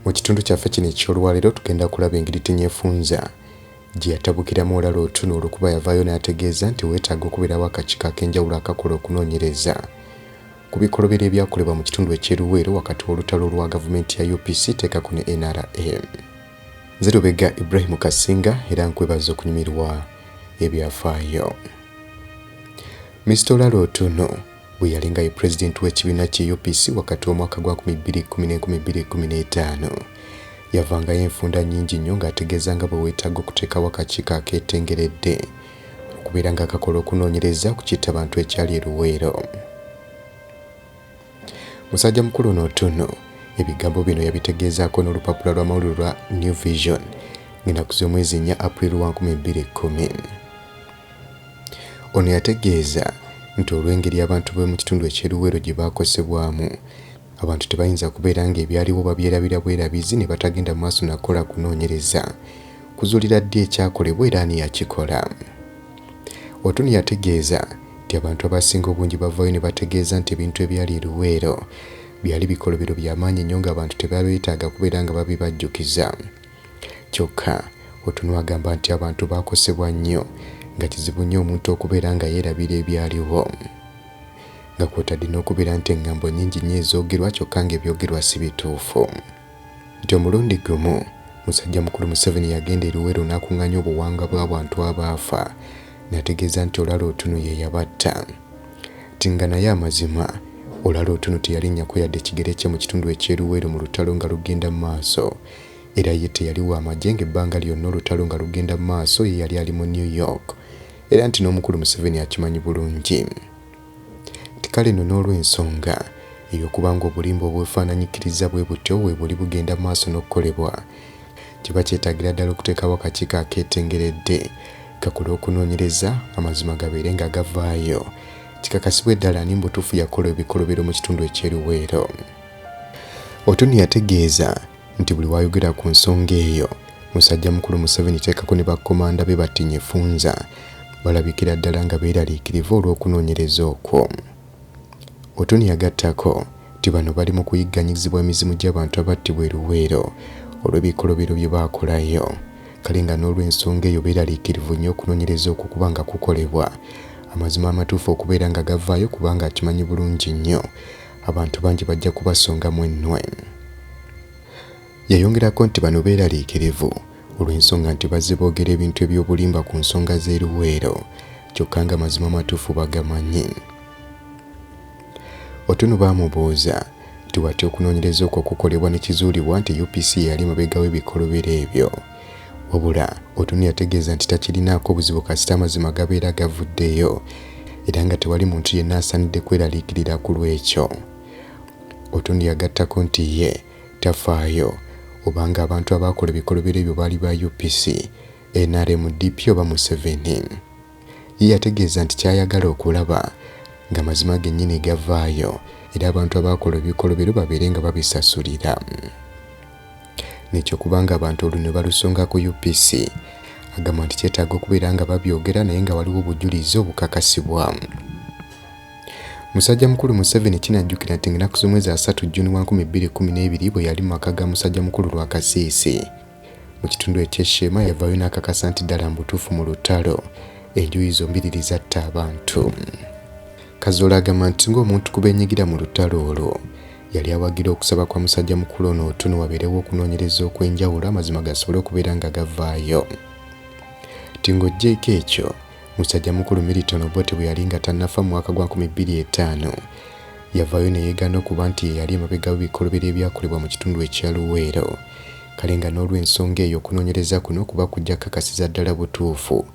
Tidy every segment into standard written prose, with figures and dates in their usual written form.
Mu kitundu kyaffe kino eky'olwaleero tugenda kulaba engeri Tinyefunza gye yatabukiramu Olara Otunnu olw'okuba yavaayo n'ategeeza nti weetaaga okubeerawo akakiiko ak'enjawulo akakola okunoonyereza ku bikolobero ebyakolebwa mu kitundu eky'e Luweero wakati w'olutalo lwa gavumenti ya UPC teekako ne NRA. Nze Lubega Ibrahim Kasinga era nkwebaza okunyumirwa ebyafaayo. Mister Olara Otunnu bwe yali nga ye pulezidenti w'ekibiina ki UPC wakati w'omwaka gwa 2010 ne 2015, yavangayo enfunda nnyingi nnyo ng'ategeeza nga bwe weetaaga okuteekawo akakiiko akeetengeredde okubeera nga kakola okunoonyereza ku kittabantu ekyali e Luweero. Musajja mukulu ono Otunnu ebigambo bino yabitegeezaako n'olupapula lw'amawulire lwa New Vision ng'ennaku z'omwezi 4 April wa 2010. Ono yategeeza nti olw'engeri abantu b'omu kitundu eky'e Luweero gye baakosebwamu, abantu tebayinza kubeera ng'ebyaliwo babyerabira bwerabizi ne batagenda mu maaso na kukola kunoonyereza kuzuulira ddi ekyakolebwa era ani yakikola. Otunnu yategeeza nti abantu abasinga obungi bavaayo ne bategeeza nti ebintu ebyali e Luweero byali bikolobero bya maanyi nnyo ng'abantu tebabeetaaga kubeera nga babibajjukiza. Kyokka Otunnu agamba nti abantu baakosebwa nnyo nga kizibu nnyo omuntu okubeera nga yeerabira ebyaliwo nga kw'otadde n'okubeera nti engambo nnyingi nnyo ezoogerwa kyokka ng'ebyogerwa si bituufu. Nti omulundi gumu musajja mukulu Museveni yagenda e Luweero n'akung'aanya obuwanga bw'abantu abaafa n'ategeeza nti Olara Otunnu ye yabatta. Nti nga naye amazima Olara Otunnu teyalinnyako yadde kigere kye mu kitundu eky'e Luweero mu lutalo nga lugenda mu maaso era ye teyali wa magye ng'ebbanga lyonna olutalo nga lugenda mu maaso ye yali ali mu New York era nti n'omukulu Museveni akimanyi bulungi. Nti kale nno n'olw'ensonga ey'okuba ng'obulimba obwefaananyikirizza bwe butyo weebuli bugenda mu maaso n'okukolebwa, kiba kyetaagira ddala okuteekawo akakiiko akeetengeredde kakole okunoonyereza amazima gabeere nga gavaayo kikakasibwe ddala ani mu butuufu yakola ebikolobero mu kitundu eky'e Luweero. Otunnu yategeeza nti buli w'ayogera ku nsonga eyo, musajja mukulu Museveni teekako ne bakkomanda be ba Tinyefunza balabikira ddala nga beeraliikirivu olw'okunoonyereza okwo. Otunnu yagattako nti bano bali mu kuyigganyizibwa emizimu gy'abantu abattibwa e Luweero olw'ebikolobero bye baakolayo kale nga n'olw'ensonga eyo beeraliikirivu nnyo okunoonyereza okwo okuba nga kukolebwa amazima amatuufu okubeera nga gavaayo kubanga akimanyi bulungi nnyo abantu bangi bajja kubasongamu ennwe. Yayongerako nti bano beeraliikirivu olw'ensonga nti bazze boogera ebintu eby'obulimba ku nsonga z'e Luweero kyokka ng'amazima amatuufu bagamanyi. Otunnu baamubuuza nti watya okunoonyereza okwo kukolebwa ne kizuulibwa nti UPC ye yali emabega w'ebikolobero ebyo. Wabula Otunnu yategeeza nti takirinaako buzibu kasita amazima gabeera gavuddeyo era nga tewali muntu yenna asaanidde kweraliikirira ku lw'ekyo. Otunnu yagattako nti ye tafaayo oba ng'abantu abaakola ebikolobero ebyo baali ba UPC, nrm, DP oba Museveni. Ye yategeeza nti ky'ayagala okulaba ng'amazima gennyini gavaayo era abantu abaakola ebikolobero babeere nga babisasulira. N'eky'okuba ng'abantu olunwe balusonga ku UPC, agamba nti kyetaaga okubeera nga babyogera naye nga waliwo obujulizi obukakasibwa. Musajja mukulu Museveni kinajjukira nti ng'ennaku z'omwezi asatu June wa 2012 bwe yali mu maka ga musajja mukulu Rwakasiisi mu kitundu eky'e Sheema yavaayo n'akakasa nti ddala mbutuufu mu lutalo enjuyi zombiriri zatta abantu. Kazoora agamba nti ng'omuntu ku beenyigira mu lutalo olwo yali awagira okusaba kwa musajja mukulu ono Otunnu wabeerewo okunoonyereza okw'enjawulo amazima gasobole okubeera nga gavaayo. Nti ng'oggyeeko ekyo, musajja mukulu Milton Obote bwe yali nga tannafa mu mwaka gwa 2005 yavaayo ne yeegaana okuba nti ye yali emabega w'ebikolobero ebyakolebwa mu kitundu ekya Luweero kale nga n'olw'ensonga eyo okunoonyereza kuno kuba kujja kukakasiza ddala butuufu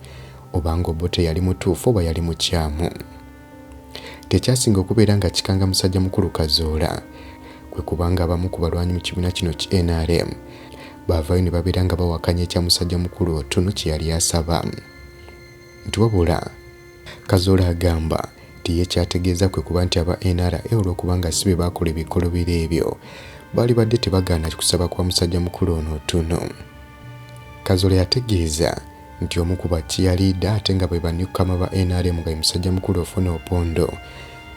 oba nga Obote yali mutuufu oba yali mukyamu. Tekyasinga okubeera nga kikanga musajja mukulu Kazoora kwe kuba nga abamu ku balwanyi mu kibiina kino ki nrm baavaayo ne babeera nga bawakanya ekya musajja mukulu Otunnu kye yali asaba nti wabula Kazoora agamba nti ye ky'ategeeza kwe kuba nti aba NRA olw'okuba nga si be baakola ebikolobero ebyo baalibadde tebagaana kusaba kwa musajja mukulu ono Otunnu. Kazoora yategeeza nti omu ku ba cciyaliida ate nga be ba newcomer ba nrm nga ye musajja mukulu Ofwono Opondo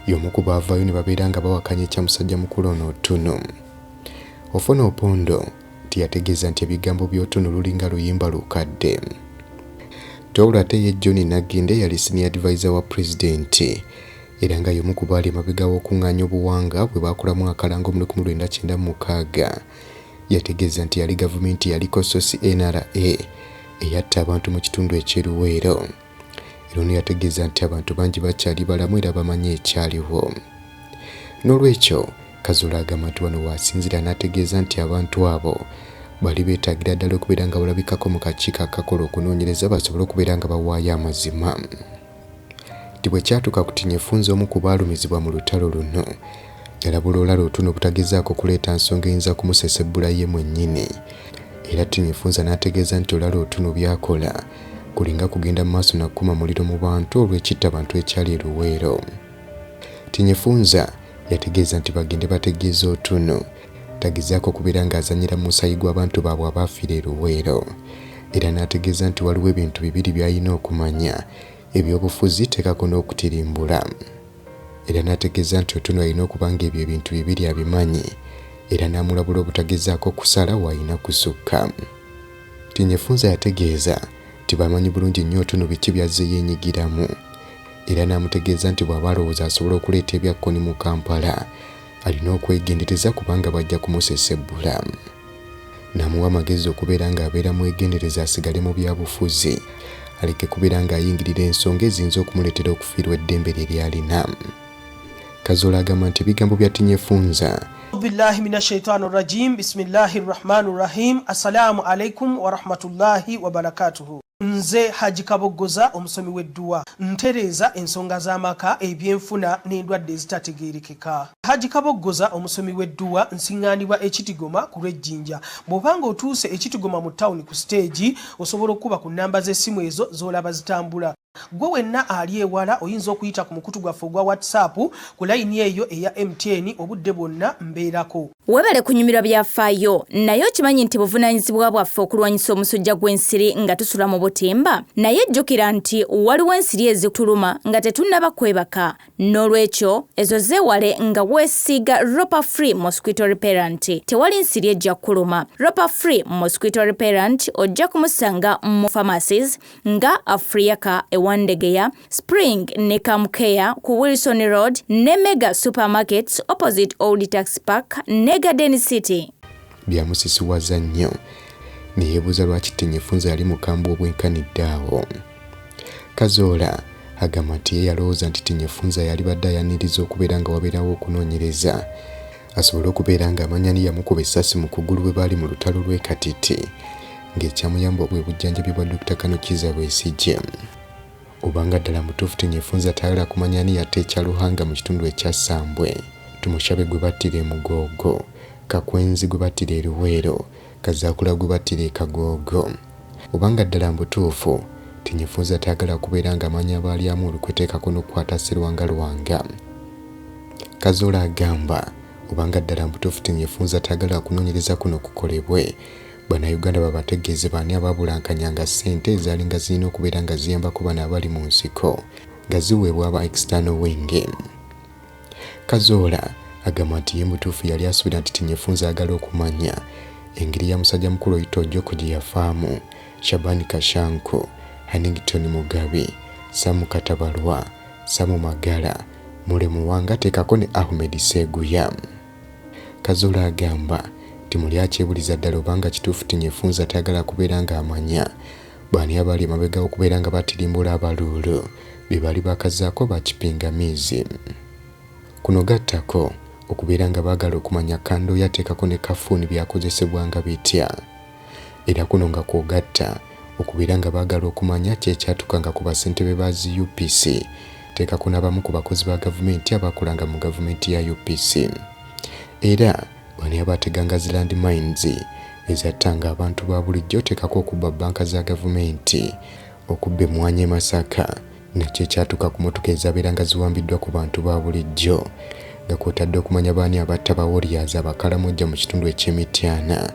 y'omu ku baavaayo ne babeera nga bawakanya ekya musajja mukulu ono Otunnu. Ofwono Opondo Nti yategeeza nti ebigambo by'Otuno lulinga luyimba lukadde. Wabula ate ye John Nagginda eyali senior advisor wa pulezidenti era nga y'omu ku baali emabega w'okungaanya obuwanga bwe baakolamu akalango mu 1996 yategeeza nti yali gavumenti yaliko so si NRA eyatta abantu mu kitundu eky'e Luweero. Era ono yategeeza nti abantu bangi bakyali balamu era bamanyi ekyaliwo. N'olwekyo Kazola agamba nti wano w'asinziira n'ategeeza nti abantu abo bali beetaagira ddala okubeera nga balabikako mu kakiiko akakola okunoonyereza basobole okubeera nga bawaayo amazima. Nti bwe kyatuuka ku Tinyefunza omu ku baalumizibwa mu lutalo luno yalabula Olara Otuno obutagezaako kuleeta nsonga eyinza kumusesebbula ye mwennyini era Tinyefunza n'ategeeza nti Olara Otuno by'akola kulinga kugenda mu maaso na kukuma muliro mu bantu olw'ekittabantu ekyali e Luweero. Tinyefunza yategeeza nti bagende bategeeze Otuno tagezaako kubeera ng'azannyira mu musaayi gw'abantu baabwe abaafiira e Luweero era n'ategeeza nti waliwo ebintu bibiri by'alina okumanya ebyobufuzi teekako n'okutirimbula era n'ategeeza nti Otuno alina okuba ng'ebyo ebintu bibiri abimanyi era n'amulabula obutagezaako kusala w'alina kusukka. Tinyefunza yategeeza nti bamanyi bulungi nnyo Otuno biki by'azze yeenyigiramu era n'amutegeeza nti bw'aba alowooza asobola okuleeta ebya Kkoni mu Kampala alina okwegendereza kubanga bajja kumusesebbula. N'amuwa amagezi okubeera ng'abeera mwegendereza asigale mu byabufuzi aleke kubeera ng'ayingirira ensonga eziyinza okumuleetera okufiirwa eddembe lye ly'alina. Kazola agamba nti ebigambo bya Tinyefunza Billahi mina shaitani rajim bismillahi rahmani rahim assalamu alaikum warahmatullahi wabarakatuhu. Nze Haji Kaboggoza omusomi w'edduwa ntereeza ensonga z'amaka, ebyenfuna n'endwadde ezitategeerekeka. Haji Kaboggoza omusomi w'edduwa nsiŋŋaanibwa e Kitigoma ku lw'e Jinja. Bw'oba ng'otuuse e Kitigoma mu ttawuni ku siteegi osobola okukuba ku nnamba z'essimu ezo z'olaba zitambula. Ggwe wenna ali ewala oyinza okuyita ku mukutu gwaffe ogwa WhatsApp ku layini eyo eya MTN obudde bwonna mbeerako. Webale kunyumirwa byafaayo naye okimanyi nti buvunaanyizibwa bwaffe okulwanyisa omusujja gw'ensiri nga tusula mu butimba? Naye jjukira nti waliwo ensiri ezituluma nga tetunnaba kwebaka n'olwekyo ezo zeewale nga weesiiga Ropa Free Mosquito Repellent. Tewali nsiri ejja kukuluma. Ropa Free Mosquito Repellent ojja kumusanga mu pharmacies nga Afriaka e Wandegeya, Spring ne Kamcare ku Wilson Road ne Mega Supermarkets opposite Old Tax Park ne Garden City. Byamusisiwaza nnyo ne yeebuuza lwaki Tinyefunza yali mukambwe obwenkanidde awo. Kazoola agamba nti ye yalowooza nti Tinyefunza yalibadde ayaniriza okubeera nga wabeerawo okunoonyereza asobole okubeera ng'amanya ani yamukuba essasi mu kugulu bwe baali mu lutalo lw'e Katiti ng'ekyamuyamba bwe bujjanjabi bwa Dokita Kano Kiiza Besigye. Obanga ddala mutuufu Tinyefunza tayagala kumanya ani yatta ekya Luhanga mu kitundu ekya Ssambwe, Tumushabe gwe battira e Mugoogo, Kakwenzi gwe battira e Luweero, Kazaakula gwe battira e Kagoogo. Obanga ddala mbutuufu Tinyefunza tayagala kubeera ng'amanya abaalyamu olukwe teekako n'okukwata Sserwanga Lwanga. Kazola agamba obanga ddala mbutuufu Tinyefunza tayagala kunoonyereza kuno kukolebwe, Bannayuganda babategeeze baani abaabulankanyanga ssente ezaalinga zirina okubeera nga ziyambako bano abali mu nsiko nga ziweebwa aba External Wing. Kazoola agamba nti ye mutuufu yali asuubira nti Tinyefunza ayagala okumanya engeri ya musajja mukulu Oyite Ojoko gye yafaamu, Shaban Kashanku, Hannington Mugabi, Sam Katabalwa, Sam Magala, Mule Muwanga teekako ne Ahmed Sseguya. Kazola agamba nti muli akyebuliza ddala obanga kituufu Tinyefunza tayagala kubeera ng'amanya baani abaali emabega w'okubeera nga batirimbula abaluulu be baali bakazaako ba kipingamiizi. Kuno gattako okubeera nga baagala okumanya Kandooya ateekako ne Kafuuni byakozesebwanga bitya. Era kuno nga kw'ogatta okubeera nga baagala okumanya ki ekyatukanga ku bassentebe ba zi UPC teekako n'abamu ku bakozi ba gavumenti abaakolanga mu gavumenti ya UPC. Era bano abaateganga zi land mines ezattanga abantu ba bulijjo teekako okubba bbanka za gavumenti, okubba emmwanyi e Masaka Nakyo ekyatuuka ku mmotoka ezabeeranga ziwambiddwa ku bantu ba bulijjo nga kw'otadde okumanya baani abatta ba Warriors Abakaramoja mu kitundu eky'e Mityana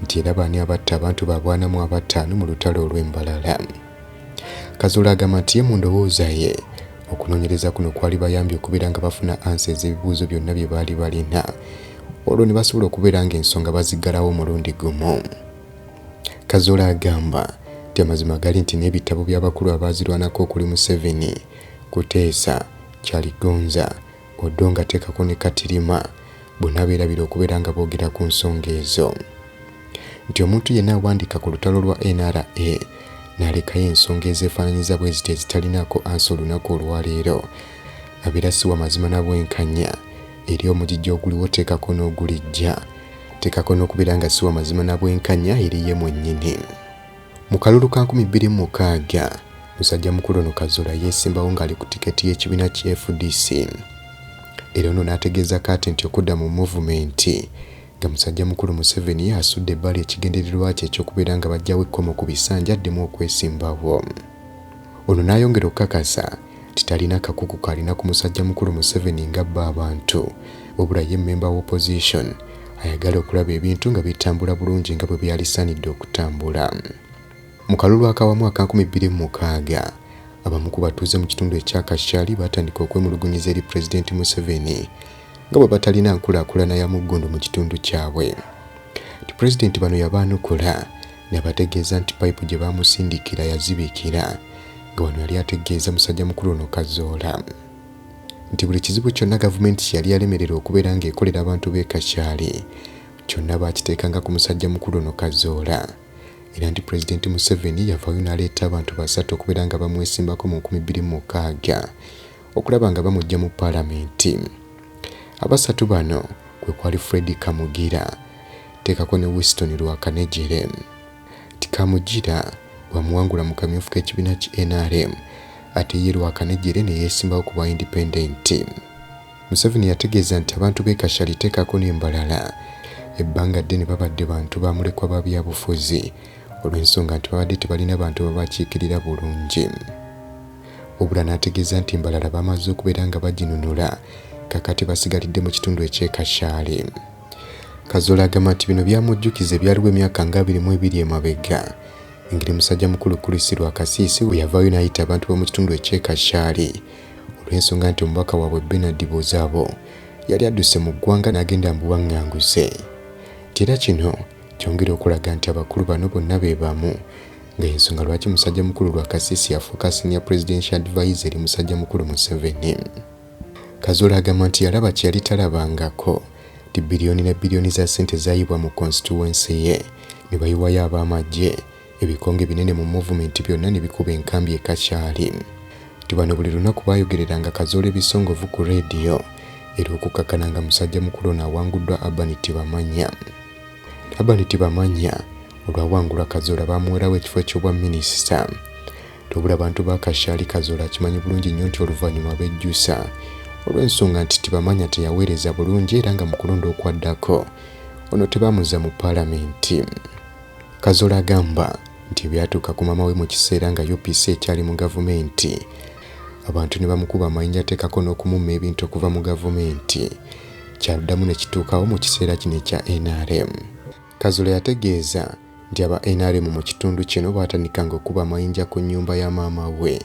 nti era baani abatta abantu baabwe ana mu abataano mu lutalo olw'e Mbarara. Kazola agamba nti ye mu ndowooza ye okunoonyereza kuno kwali bayambye okubeera nga bafuna ansa ez'ebibuuzo byonna bye baali balina olwo ne basobola okubeera ng'ensonga baziggalawo omulundi gumu. Kazoora agamba nti amazima gali nti n'ebitabo by'abakulu abaazirwanako okuli Museveni, Kuteesa, Kyaligonza, Odonga teekako ne Katirima bonna beerabira okubeera nga boogera ku nsonga ezo. Nti omuntu yenna awandiika ku lutalo lwa NRA n'alekayo ensonga ezeefaananyiza bwe ziti ezitalinaako ansa olunaku olwaleero abeera si wa mazima na bwenkanya eri omugigi oguliwo teekako n'ogulijja teekako n'okubeera nga si wa mazima na bwenkanya eri ye mwennyini. Mu kalulu ka 2006, musajja mukulu ono Kazoora yeesimbawo ng'ali ku tiketi y'ekibiina ki fdc era ono n'ategeeza kaati nti okudda mu muvumenti nga musajja mukulu Museveni asudde ebbali ekigendererwa kye eky'okubeera nga baggyawo ekkomo ku bisanja addemu okwesimbawo. Ono n'ayongera okukakasa nti talina kakuku k'alina ku musajja mukulu Museveni ng'abba abantu wabula ye mmemba wa opposition ayagala okulaba ebintu nga bitambula bulungi nga bwe byalisaanidde okutambula. Mu kalulu akawamu aka 2006, abamu ku batuuze mu kitundu ekya Kashari baatandika okwemulugunyiza eri Pulezidenti Museveni nga bwe batalina nkulaakulana ya muggundu mu kitundu kyabwe. Nti Pulezidenti bano yabaanukula n'abategeeza nti payipu gye baamusindikira yazibikira nga wano yali ategeeza musajja mukulu ono Kazoora. Nti buli kizibu kyonna gavumenti kye yali yalemererwa okubeera ng'ekolera abantu b'e Kashari kyonna baakiteekanga ku musajja mukulu ono Kazoora. Era nti Pulezidenti Museveni yavaayo n'aleeta abantu basatu okubeera nga bamwesimbako mu 2006 okulaba nga bamuggya mu Palamenti. Abasatu bano kwe kwali Fred Kamugira, teekako ne Winston Rwakanegyere. Nti Kamugira bw'amuwangula mu kamyufu k'ekibiina ki nrm ate ye Rwakanegyere ne yeesimbawo ku bwa Independent. Museveni yategeeza nti abantu b'e Kashari teekako n'e Mbarara ebbanga ddene babadde bantu ba mulekwa ba byabufuzi olw'ensonga nti babadde tebalina bantu babakiikirira bulungi. Wabula n'ategeeza nti Mbarara bamaze okubeera nga baginunula kakati basigalidde mu kitundu eky'e Kashari. Kazoora agamba nti bino byamujjukiza ebyaliwo emyaka nga 22 emabega engeri musajja mukulu Chris Rwakasiisi bwe yavaayo n'ayita abantu b'omu kitundu eky'e Kashari olw'ensonga nti omubaka waabwe Bernard Buzabo yali adduse mu ggwanga n'agenda mu buwaŋŋanguse. Nti era kino kyongera okulaga nti abakulu bano bonna be bamu nga y'ensonga lwaki musajja mukulu Rwakasiisi yafuuka Senior Presidential Advisor eri musajja mukulu Museveni. Kazoora agamba nti yalaba kye yali talabangako nti bbiriyoni na bbiriyoni za ssente zaayibwa mu konsituwensi ye ne bayiwayo ab'amagye, ebikonge binene mu muvumenti byonna ne bikuba enkambi e Kashari. Nti bano buli lunaku baayogereranga Kazoora ebisongovu ku leediyo era okukakkana nga musajja mukulu ono awanguddwa Urban Tibamanya. Urban Tibamanya olwawangulwa Kazoora baamuwerawo ekifo eky'obwa minisita. Wabula abantu ba Kashari Kazoora akimanyi bulungi nnyo nti oluvannyuma bejjusa olw'ensonga nti Tibamanya teyaweereza bulungi era nga mu kulonda okwaddako ono tebamuzza mu palamenti. Kazoora agamba nti ebyatuuka ku maama we mu kiseera nga UPC ekyali mu gavumenti abantu ne bamukuba amayinja ateekako n'okumumma ebintu okuva mu gavumenti kyaddamu ne kituukawo mu kiseera kino ekya NRM. Kazoora yategeeza nti aba NRM mu kitundu kino baatandikanga okukuba amayinja ku nnyumba ya maama we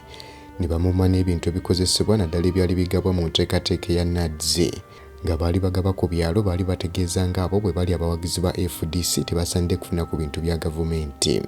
ne bamumma n'ebintu ebikozesebwa naddala ebyali bigabwa mu nteekateeka eya NAADS nga baali bagaba ku byalo baali bategeeza ng'abo bwe bali abawagizi ba FDC tebasaanidde kufuna ku bintu bya gavumenti.